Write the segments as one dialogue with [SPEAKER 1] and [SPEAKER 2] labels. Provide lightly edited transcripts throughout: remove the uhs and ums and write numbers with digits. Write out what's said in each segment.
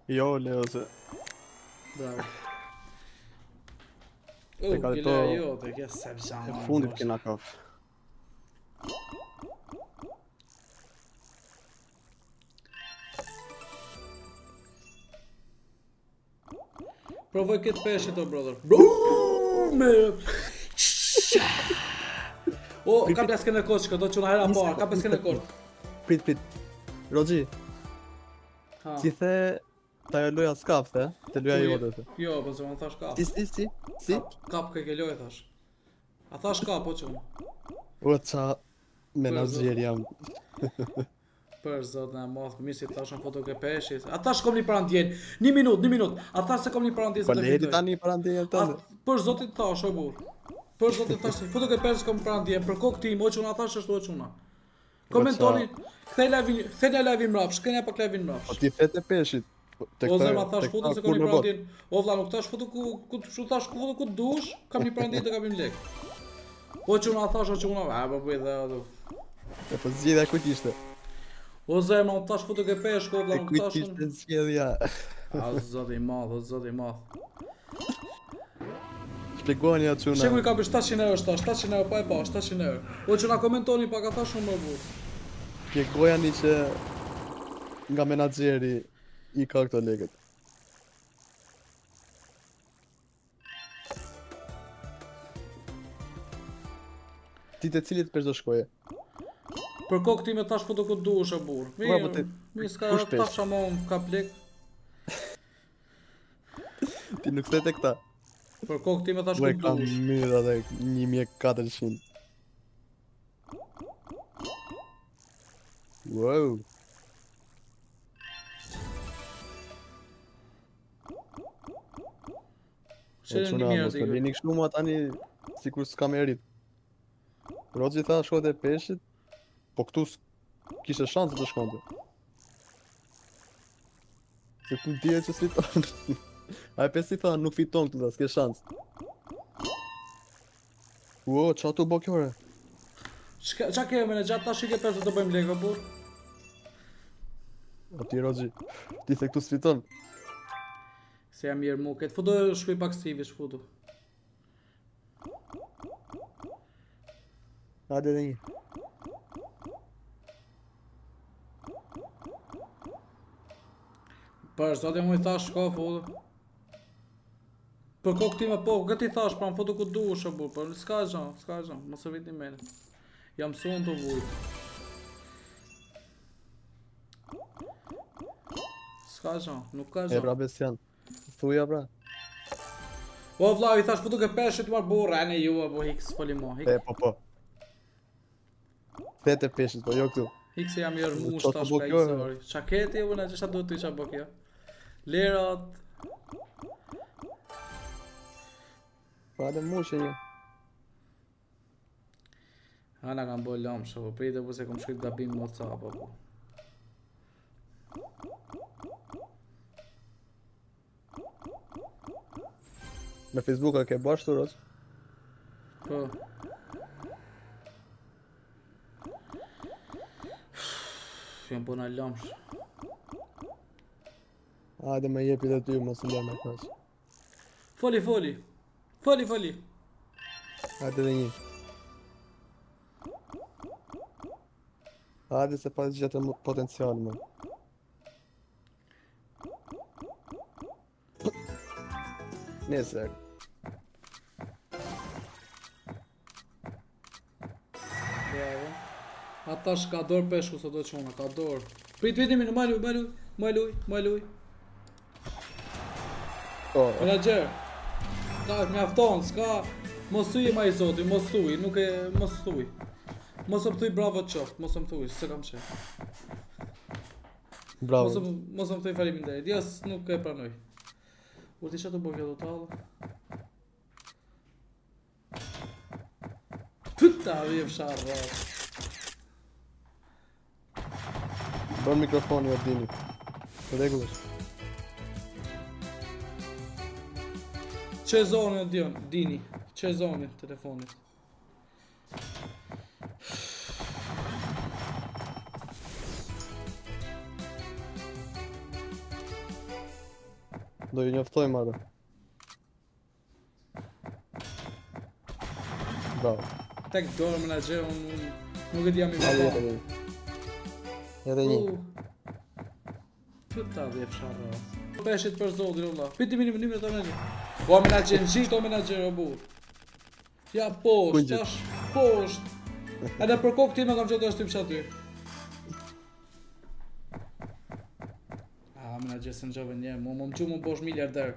[SPEAKER 1] Jo, Leo se.
[SPEAKER 2] Bravo. U,
[SPEAKER 1] ka
[SPEAKER 2] kjo
[SPEAKER 1] to-
[SPEAKER 2] loja jote, kjo se bësha.
[SPEAKER 1] E fundit kena kaf.
[SPEAKER 2] Provoj këtë peshit o brother. Bro, me. O, ka plasken e koçka, do çuna hera parë, ka plasken e koçka.
[SPEAKER 1] Prit, prit. Roxhi,
[SPEAKER 2] Ha.
[SPEAKER 1] si the ta ajo loja s'kap, the? Te loja
[SPEAKER 2] Po,
[SPEAKER 1] jote, the.
[SPEAKER 2] Jo, po se më thash kap.
[SPEAKER 1] Si, si, si, si?
[SPEAKER 2] Kap, kap ke ke lojë thash. A thash kap, po çuna.
[SPEAKER 1] O, qa menaxher jam.
[SPEAKER 2] Për zotin e madh, mirë si thash në foto ke peshit. A thash kom një parandjen. Një minut, një minut. A thash se kom një parandjen
[SPEAKER 1] Po
[SPEAKER 2] se të
[SPEAKER 1] leti
[SPEAKER 2] fitoj.
[SPEAKER 1] tani para ndjenjën
[SPEAKER 2] A,
[SPEAKER 1] tënde.
[SPEAKER 2] për zotin thash, o burr. Për zotin thash, foto ke peshit kom parandjen. Për kokë tim, o çuna thash është o çuna. Komentoni, kthej live-in, kthej live-in mbrapsht, kthej pak live-in
[SPEAKER 1] Po
[SPEAKER 2] mbrapsht.
[SPEAKER 1] ti the te peshit. Po, Te
[SPEAKER 2] O
[SPEAKER 1] këta-
[SPEAKER 2] zemra thash
[SPEAKER 1] te
[SPEAKER 2] futu
[SPEAKER 1] këta
[SPEAKER 2] se kom
[SPEAKER 1] kur
[SPEAKER 2] një
[SPEAKER 1] në botë.
[SPEAKER 2] parandjen. O vlla, nuk thash futu ku ku ku thash ku futu ku dush, kam një parandjen të kapim lek. Po çuna thash o çuna, a po bëj dhe ato.
[SPEAKER 1] E po zgjedhja kujt ishte?
[SPEAKER 2] O zemra, unë thash futu ke peshk, o vlla,
[SPEAKER 1] E
[SPEAKER 2] nuk
[SPEAKER 1] kujt
[SPEAKER 2] thash unë.
[SPEAKER 1] ishte zgjedhja?
[SPEAKER 2] A zoti i madh, o zoti i madh.
[SPEAKER 1] Shpjegoni atë çuna.
[SPEAKER 2] Sheku i ka për 700 euro shta, 700 euro pa e pa, 700 euro. O që na komentoni pak ata shumë më burr.
[SPEAKER 1] Shpjegojani që nga menaxheri i ka këto lekët. Ti te cilit pesh do shkoje?
[SPEAKER 2] Për kokë time tash po do ku duhesh o burr.
[SPEAKER 1] Po, po ti-
[SPEAKER 2] mi s'ka
[SPEAKER 1] kush pesh?
[SPEAKER 2] tash ama unë ka plek.
[SPEAKER 1] Ti nuk the te këta.
[SPEAKER 2] Për kokë time tash
[SPEAKER 1] Ue
[SPEAKER 2] ku
[SPEAKER 1] kam
[SPEAKER 2] duhesh.
[SPEAKER 1] mirë atë 1400. Wow. O
[SPEAKER 2] Shënë një
[SPEAKER 1] çuna,
[SPEAKER 2] mirë
[SPEAKER 1] mos
[SPEAKER 2] aty.
[SPEAKER 1] më lini kështu mua tani sikur s'kam merit. Roxhi tha shko te peshit, po këtu kishte shanse të shkonte. Se këtu dihet që s'fiton. A e pesi tha, nuk fiton këtu, tha, s'ke shans. Ua, qa tu bo kjo re?
[SPEAKER 2] Çka çka ke me gjatë tash i ke pesë të bëjmë lekë o burr.
[SPEAKER 1] O ti Roxhi, ti the këtu s'fiton.
[SPEAKER 2] Se jam mirë mu këtë. Futu shkruj pak Steve, futu.
[SPEAKER 1] Hajde edhe një.
[SPEAKER 2] Për zotin mu i thash shko futu. Për kokë time po, këtë i thash, pra më futu ku duhesh o burr, po s'ka gjë, s'ka gjë, mos e vitni mene. Jam mësuar të vujt. S'ka gjë, nuk ka
[SPEAKER 1] E
[SPEAKER 2] gjë.
[SPEAKER 1] pra Besian. Thuja pra.
[SPEAKER 2] Po vlla, i thash futu ke peshit marr burr, ane ju apo hik, s'foli mo, hik.
[SPEAKER 1] E po po. The te peshit, po jo këtu.
[SPEAKER 2] Hik se jam i ërmush
[SPEAKER 1] Qa të
[SPEAKER 2] tash
[SPEAKER 1] bo
[SPEAKER 2] ka
[SPEAKER 1] kjo,
[SPEAKER 2] hik sorry. Qa ke ti unë, që duhet ty qa bo kjo? Lerat,
[SPEAKER 1] Po hajde mushe një.
[SPEAKER 2] Ana kam bo lëmsh, po pritë po se kom shkrit gabim në WhatsApp apo.
[SPEAKER 1] Në Facebook a ke bashtu, Rox?
[SPEAKER 2] Po. Jam po na lëmsh.
[SPEAKER 1] Hajde më jepi dhe ty, mos e lër me kaq.
[SPEAKER 2] Foli, foli. Foli, foli.
[SPEAKER 1] Hajde edhe një. Hajde se pas gjetë më potencial më. Nese,
[SPEAKER 2] Bravo. A tash ka dorë peshku sot do çuna, ka dorë. Prit, prit, mi, më luj, më luj, më luj, më luj.
[SPEAKER 1] po,
[SPEAKER 2] Menaxher. Ka mjafton, s'ka mos thuj ma i zoti, mos thuj, nuk e mos thuj. Mos më thuj bravo qoft, mos më thuj, s'e kam qef. Mos
[SPEAKER 1] bravo.
[SPEAKER 2] më mos më thuj faleminderit. Jo, s- nuk e pranoj. U ti çfarë të bëj kjo total? Puta, vje fsharra.
[SPEAKER 1] Bën mikrofoni o dini. Në rregull është.
[SPEAKER 2] Që zonë Dion, dini, që zonë telefonit.
[SPEAKER 1] Do ju njoftojmë atë. Bravo.
[SPEAKER 2] Tek dorë menaxher, unë nuk e di jam i vapon.
[SPEAKER 1] Edhe një.
[SPEAKER 2] Të ta dhe fsharra. Peshit për zotin, Allah. Piti mini mini të menaxher. Po menaxher, nxit o menaxher o burr. Ja poshtë, tash poshtë. Edhe për kokë time kam qenë të shtypsh aty. A, menaxher se në një, mu më më më bosh miliarder.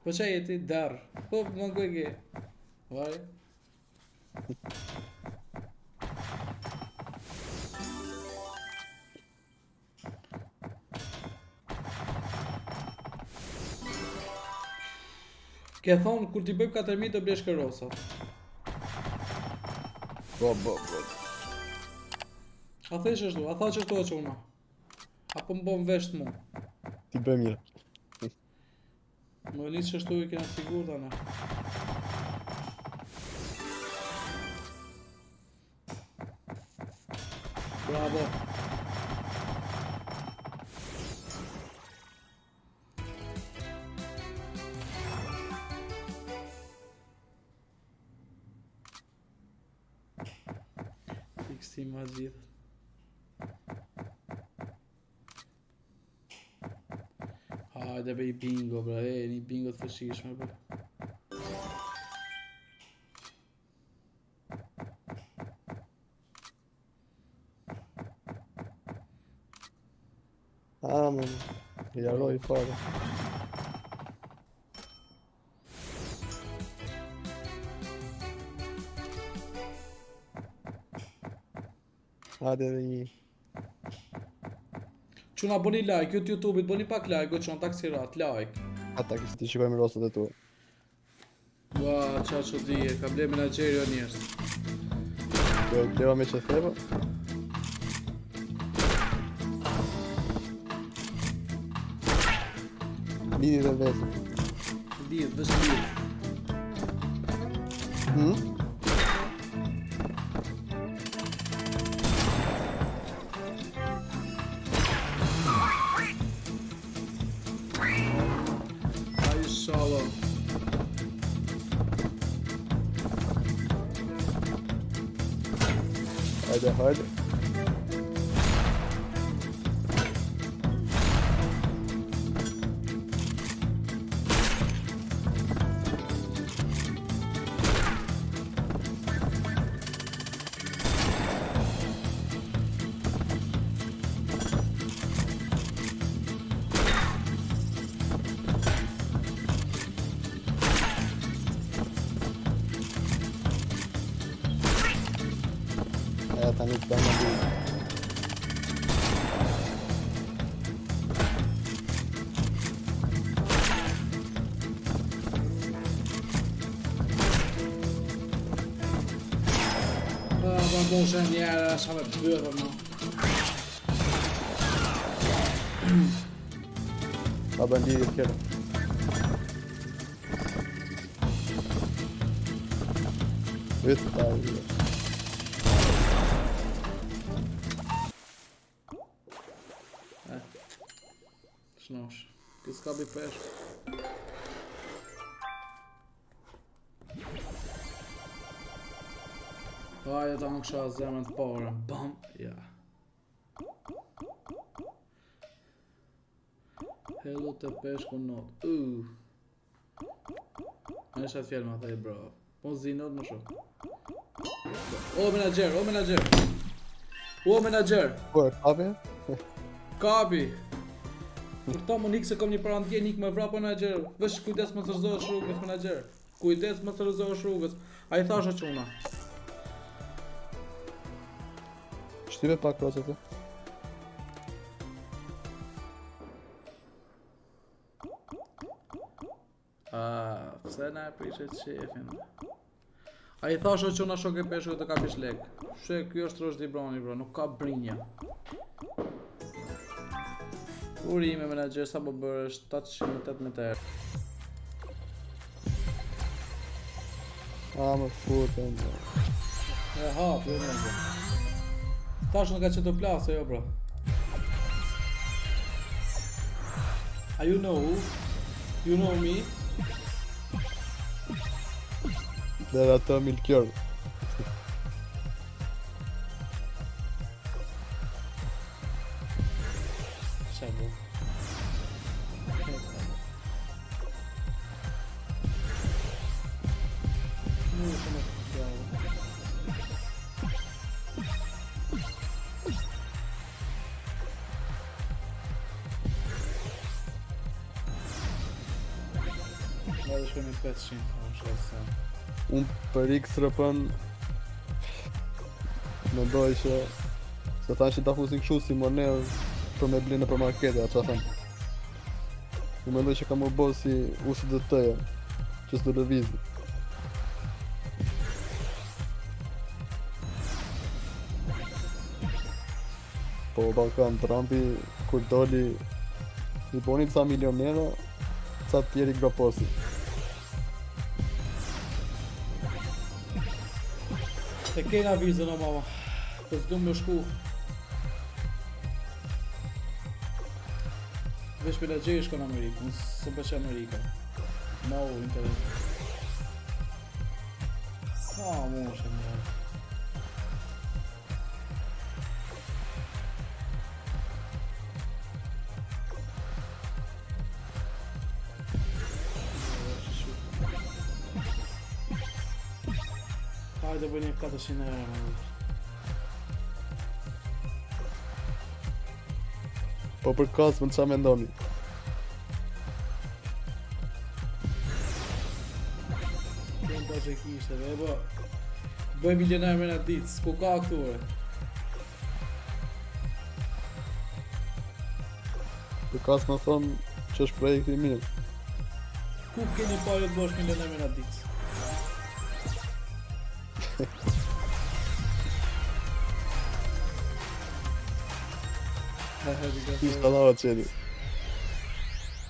[SPEAKER 2] Po që jeti, derr. Po, më ku e ke? Vaj. Ke thonë, kur t'i bëjmë 4.000 të blesh karroca.
[SPEAKER 1] Po, po, po.
[SPEAKER 2] A thesh ashtu, a tha që ashtu e çuna? Apo më bon vesht mu?
[SPEAKER 1] Ti bëj mirë.
[SPEAKER 2] Më një që ashtu i kena sigur tani. Bravo. Fiksi ma gjithë. Hajde bëj bingo, bra, e, një bingo të fuqishme, bra.
[SPEAKER 1] Ah, më i harroj fare. Hajde edhe një.
[SPEAKER 2] Çuna bëni like, ju të YouTube-it bëni pak like, o çuna taksirat, like.
[SPEAKER 1] Ata kishte të shikojmë rosat e tua.
[SPEAKER 2] Ua, qa që di, e ka ble menaxheri o njerëz.
[SPEAKER 1] Do e bleva me që the, po. Lidhi dhe vezë.
[SPEAKER 2] Lidh, veç lidh.
[SPEAKER 1] Hmm?
[SPEAKER 2] Ai inshallah.
[SPEAKER 1] Hajde, hajde. E, tani të bëjmë dy.
[SPEAKER 2] Pa, pa, moshe njerë, sa me bërë, më.
[SPEAKER 1] Pa bën lidhje tjera. Vetë ta i.
[SPEAKER 2] Shnosh. Ti s'ka bi peshk. Hajde ta hëngsha zemrën të parën. Bam. Ja. Hello të peshku not. Uh. Në është atë fjalë ma thej bro. Po zi not më shumë. O menaxher, o menaxher. O menaxher.
[SPEAKER 1] Po e kapi?
[SPEAKER 2] Kapi. Për to më nik se kom një parandje nik me vra po menaxher. Veç kujdes mos rrëzohesh rrugës menaxher. Kujdes mos rrëzohesh rrugës. Ai thash o çuna.
[SPEAKER 1] Shtype pak rosat e.
[SPEAKER 2] Ah, pse na e prishe qefin? Ai thash o çuna shok e peshku të kapish lek. She, ky është Rosh Dibrani bro, nuk ka brinja. Urime menaxher sa po bëre 718 euro.
[SPEAKER 1] A, më futën. bro.
[SPEAKER 2] E hap, jo menaxher. Tash nuk ka që të plasë, jo bro. A you know who? You know me.
[SPEAKER 1] Dhe atë Milkjor.
[SPEAKER 2] Qa bu? Nuk shumë e fjallë. Ne do shkojmë 500, po është se.
[SPEAKER 1] Unë për XRP-n mendoj që se thanë që ta fusin kështu si monedhë për me ble nëpër markete, atë që thanë. Unë mendoj që ka më bo si USDT-ja, që s'do lëvizi. Po Ballkan Trumpi kur doli i boni ca milionera, ca tjeri groposi.
[SPEAKER 2] E kena vizën o mama. Po s'du më shku. Veç për la shko në Amerikë, unë s'më pëlqen Amerika. No interes. Ah, mu është e mirë. Hajde bëj një 400 euro më mirë.
[SPEAKER 1] Po për Kozmën qa mendoni?
[SPEAKER 2] Kem pa që kishte, dhe e bë. Bëj milioner me në ditë, s'ku ka këtu ore.
[SPEAKER 1] Për Kozmën thonë që është projekti i mirë.
[SPEAKER 2] Ku keni parë të bësh milioner me në ditë?
[SPEAKER 1] Ishte dhava qeni.